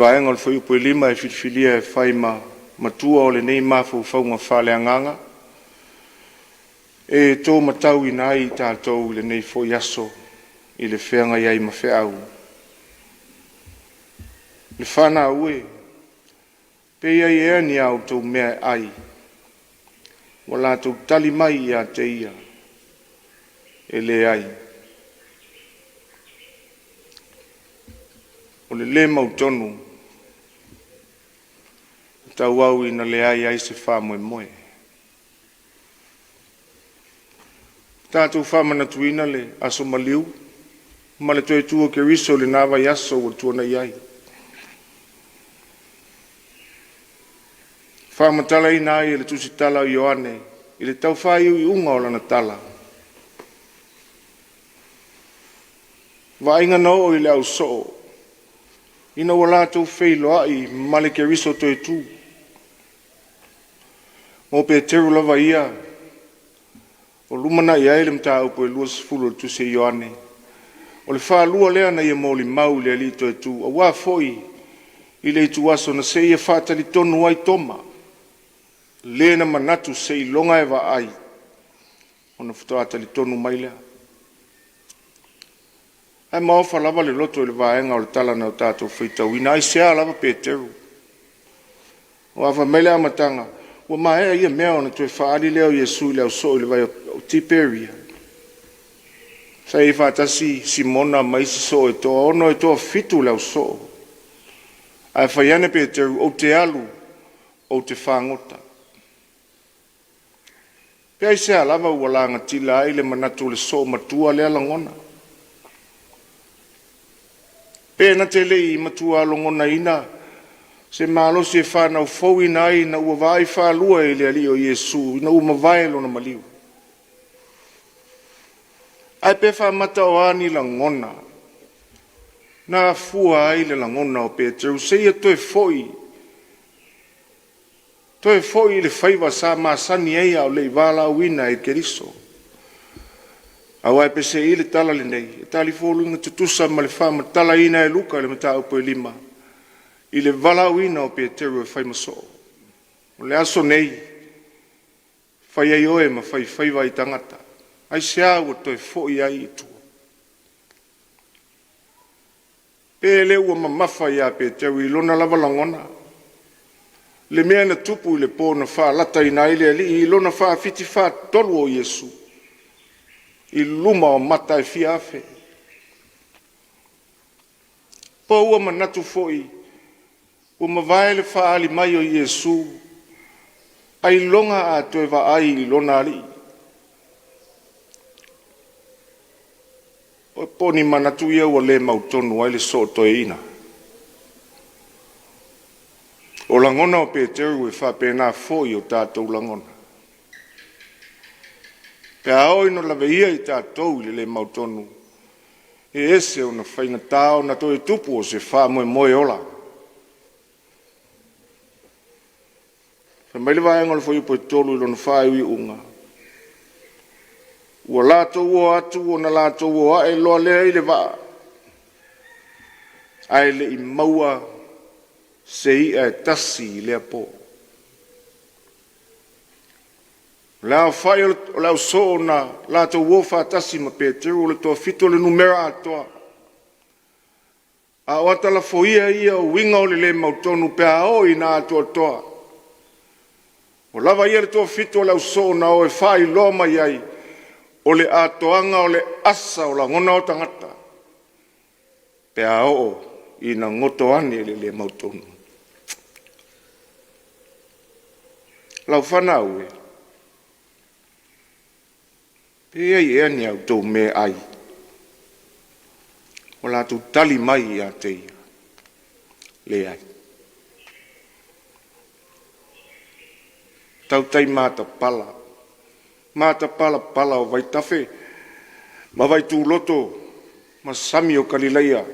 vaega o le Fuaiupu 5 e filifilia e fai ma matua o lenei mafaufauga faaleagaga e to matauina ai tatou i lenei foi aso i le feagai ai ma feau. Le fanau e, pe i ai ea ni a outou mea e ai? Ua latou tali mai ia te ia, E leai. O le le mautonu e tauau ina leai ai se faamoemoe. Tatou faamanatuina le Aso Maliu ma le toe tu o Keriso i lena vaiaso ua tuanai ai. Faamatalaina ai e le tusitala a Ioane i le taufaaiuiuga o lana tala, vaaiga na oo i le au soo ina ua latou feiloai ma le Keriso toe tu. Mo Peteru lava ia, o lumanai ai le mataupu e 20 o le tusi a Ioane, o le faalua lea na ia molimau i le Alii toe tu, aua foi i le ituaso na seia faatalitonu ai Toma, le na manatu seiloga e vaai ona faatoa talitonu mai lea. Ae maofa lava le loto i le vaega o le tala na tatou faitauina. Aisea lava Peteru? Aua fai mai le amataga, ua maea ia mea ona toe faaali lea o Iesu i le au soo i le vai o Tiperia. Sa i ai faatasi Simona ma isi soo e toaono, e toafitu le ausoo. Ae fai ane Peteru, ou te alu ou te fagota. Pe aisea lava ua lagatila ai le manatu o le soo matua lea lagona? Pe na te le i matua logonaina se malosi e fanau fouina ai ina ua vaai faalua i le Alii o Iesu ina ua mavae lona maliu? Ae pe faamata o a ni lagona na afua ai le lagona o Peteru seia toe foi, toe foi i le faiva sa masani ai a o le i valaauina e Keriso? Aua e pesei le tala lenei, e talifoliga tutusa ma le faamatalaina e Luka i le mataupu e 5 i le valaauina o Peteru e fai ma soo. O le aso nei, e fai ai oe ma faifaiva ai tagata. Aisea ua toe foi ai i tua? Pe le ua mamafa ia Peteru i lona lava lagona le mea na tupu i le po na faalataina ai le Alii i lona faafitu faatolu o Iesu i luma o mata e fia afe? Po ua manatu foi ua mavae le faaali mai o Iesu ailoga a toe vaai i lona Alii? Po o ni manatu ia ua le mautonu ai le soo toeaina? O lagona o Peteru e faapena foi o tatou lagona. Pe a oo ina laveia i tatou i le le mautonu, e ese ona faigata ona toe tupu o se faamoemoe ola. Fai mai le vaega o le Fuaiupu 3 i lona faaiuiuga, ua latou o atu ona latou o ae loa lea i le vaa, ae le i maua se i'a e tasi i lea po. O le aofai o le au soo na latou o faatasi ma Peteru o le toafitu o le numera atoa. A o ata lafoia ia o uiga o le le mautonu pe a oo ina atoatoa. Ua lava ia le toafitu o le ausoo na o e faailoa mai ai o le atoaga o le asa o lagona o tagata pe a oo ina goto ane le le mautonu. Lau fanau e, pe i ai ea ni a outou meaai? Ua latou tali mai ia te ia, leai. Tautai matapala, matapalapala o vaitafe ma vaituloto ma sami o Kalilaia,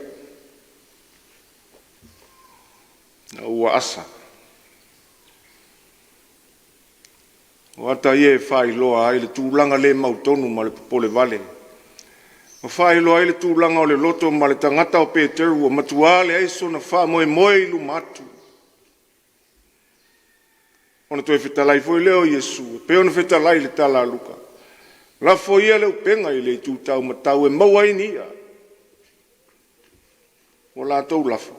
ina ua asa. O ata ia e faailoa ai le tulaga le mautonu ma le popolevale. Ma faailoa ai le tulaga o le loto ma le tagata o Peteru ua matua leai sona faamoemoe i luma atu. Ona toe fetalai foi lea o Iesu e pei ona fetalai i le tala a Luka, “Lafo ia le upega i le itu taumatau e maua ai ni i'a.” Ua latou lafo,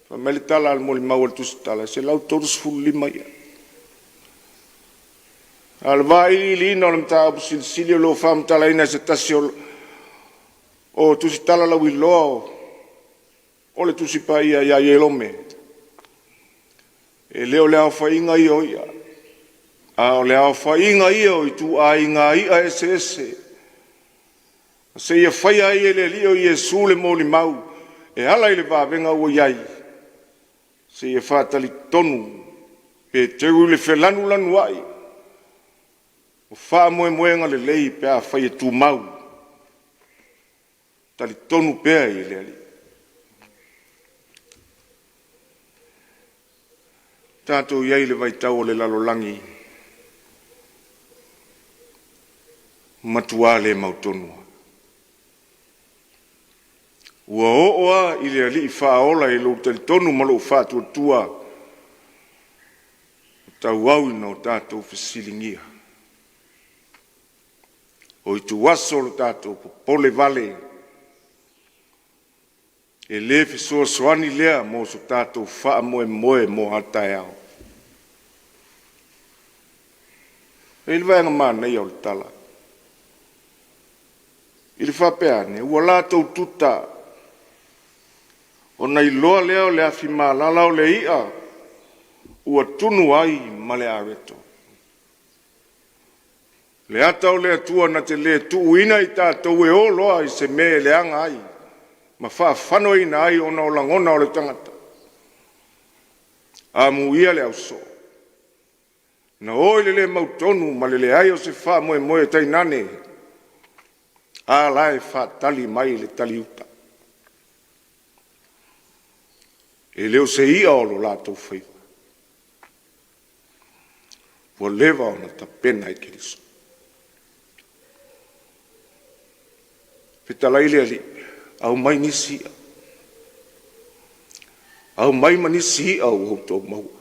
fai mai le tala a le molimau a le Tusitala, e 135 i'a. A o le vailiiliina o le mataupu silisili o lo o faamatalaina e se tasi o tusitala lauiloa o le Tusi Paia ia Ierome, e le o le aofaiga ia o i'a, a o le aofaiga ia o ituaiga i'a eseese seia faia ai e le Alii o Iesu le molimau e ala i le vavega ua i ai, seia faatalitonu Peteru i le felanulanuai o faamoemoega lelei pe afai e tumau, talitonu pea i le Alii. Tatou i ai i le vaitau o le lalolagi matua le mautonu. Ua oo lava i le Alii Faaola i lou talitonu ma lou faatuatua, ua tauau ina o tatou fesiligia o ituaso lo tatou popolevale, e le fesoasoani lea mo so tatou faamoemoe mo a taeao. E i ai le vaega manaia o le tala i le faapea ane, ua latou tuta ona iloa lea o le afi malala o le i'a ua tunu ai ma le areto. Le ata o le Atua na te le tuuina i tatou e o loa i se mea e leaga ai ma faafanoina ai ona o lagona o le tagata. Amuia le ausoo na o i le le mautonu ma le leai o se faamoemoe, tainane a la e faatali mai le taliuta. E le o se i'a o lo latou faiva, ua leva ona tapena e Keriso. Fetalai le Alii, aumai nisi i'a, aumai ma nisi i'a ua outou maua.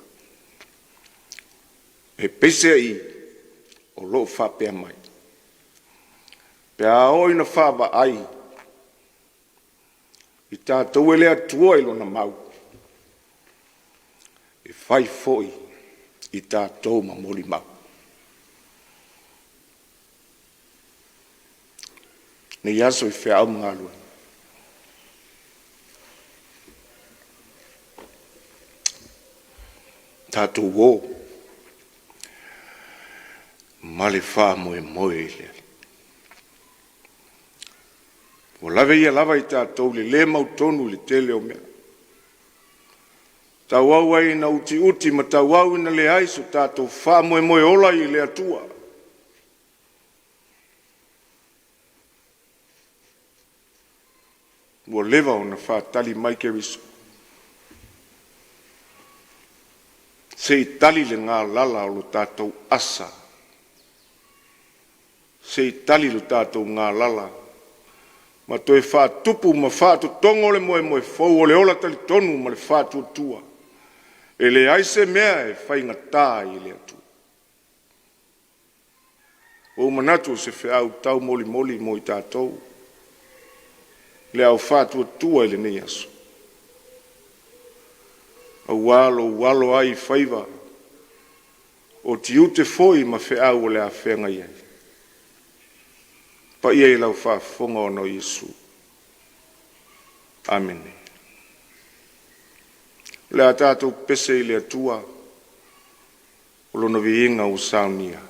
E peiseai o lo o faapea mai, pe a oo ina vaavaai i tatou e le Atua i Lona mau, e fai foi i tatou ma molimau. I lenei aso i feau ma galuega, tatou o ma le faamoemoe i le Alii. Ua lava ia lava i tatou i le le mautonu i le tele o mea, tauau ai ina utiuti ma tauau ina leai so tatou faamoemoe ola i le Atua. Ua leva ona faatali mai Keriso se i tali le galala o lo tatou asa, se i tali lo tatou galala ma toe faatupu ma faatotogo le moemoe fou o le ola talitonu ma le faatuatua, e leai se mea e faigata i le Atua. Ua ou manatu o se feau taumolimoli mo i tatou le au faatuatua i lenei aso, aua lou alo ai i faiva, o tiute foi ma feau o le a feagai ai. Le paia i lau faafofoga ona o Iesu. Amene. O le a tatou pepese i le Atua, o Lona viiga ua saunia.